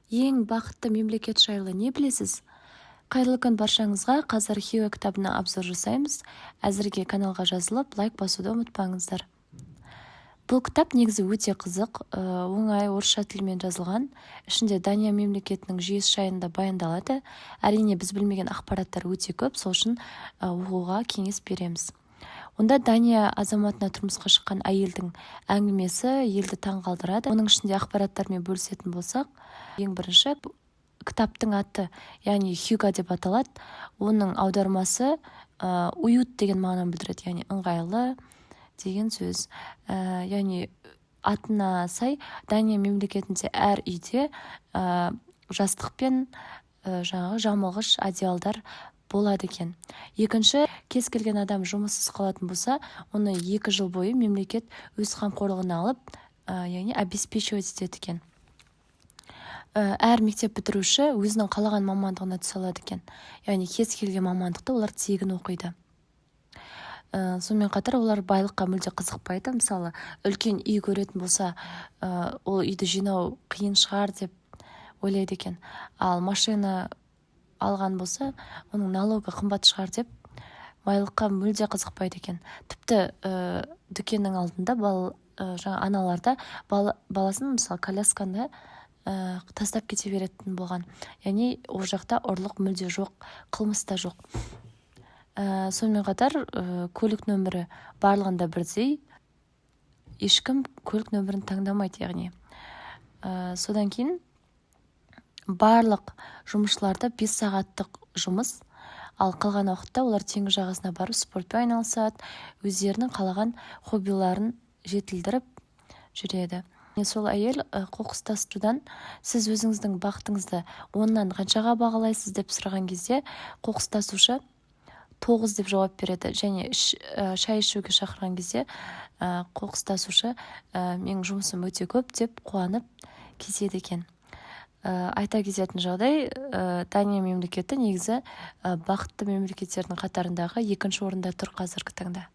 Ең бақытты мемлекет жайлы не білесіз? Қайырлы күн баршаңызға! Қазір «Хюгге» кітабына обзор жасаймыз. Әзірге каналға жазылып, лайк басуды ұмытпаңыздар. Бұл кітап негізі өте қызық, оңай орысша тілмен жазылған. Ішінде Дания мемлекетінің жүйесі жайында баяндалады. Әрине, біз білмеген ақпараттар өте көп, сол үшін оқуға кеңес береміз. Онда Дания азаматына тұрмысқа шыққан әйелдің әңгімесі елді таң қалдырады. Оның ішінде ақпараттармен бөлісетін болсақ, ең бірінші кітаптың аты, яғни «Хюгге» деп аталады. Оның аудармасы «уют» деген мағынаны білдіреді, яғни ыңғайлы деген сөз. Яғни атына сай Дания мемлекетінде әр үйде жастық пен жаңағы жамылғыш одеялдар болады екен. Екінші, кез келген адам жұмыссыз қалатын болса, оны 2 жыл бойы мемлекет өз қамқорлығына алып, яғни обеспечивать етеді екен. Әр мектеп бітіруші өзінің қалаған мамандығына түсе алады екен, яғни кез келген мамандықты олар тегін оқиды. Сонымен қатар олар байлыққа мүлде қызықпайды. Мысалы, үлкен үй көретін болса, ол үйді жинау қиын шығар деп ойлайды екен. Ал машина алған болса, оның налогы қымбат шығар деп, байлыққа мүлде қызықпайды екен. Тіпті дүкеннің алдында жаңа аналарда баласын, мысалы, колясканы тастап кете беретін болған. Яғни ол жақта ұрлық мүлде жоқ, қылмыс та жоқ. Сонымен қатар көлік нөмірі барлығында бірдей, ешкім көлік нөмірін таңдамайды. Яғни содан кейін барлық жұмысшыларда 5 сағаттық жұмыс, ал қалған уақытта олар теңіз жағасына барып, спортпен айналысады, өздерінің қалаған хоббиларын жетілдіріп жүреді. Сол әйел қоқыс тасушыдан: «Сіз өзіңіздің бақытыңызды 10-нан қаншаға бағалайсыз?» – деп сұраған кезде, қоқыс тасушы 9 деп жауап береді. Және шай ішуге шақырған кезде қоқыс тасушы «Менің жұмысым өте көп» деп қуанып кетеді екен. Айта кететін жағдай, Дания мемлекеті негізі бақытты мемлекеттердің қатарындағы екінші орында тұр қазіргі таңда.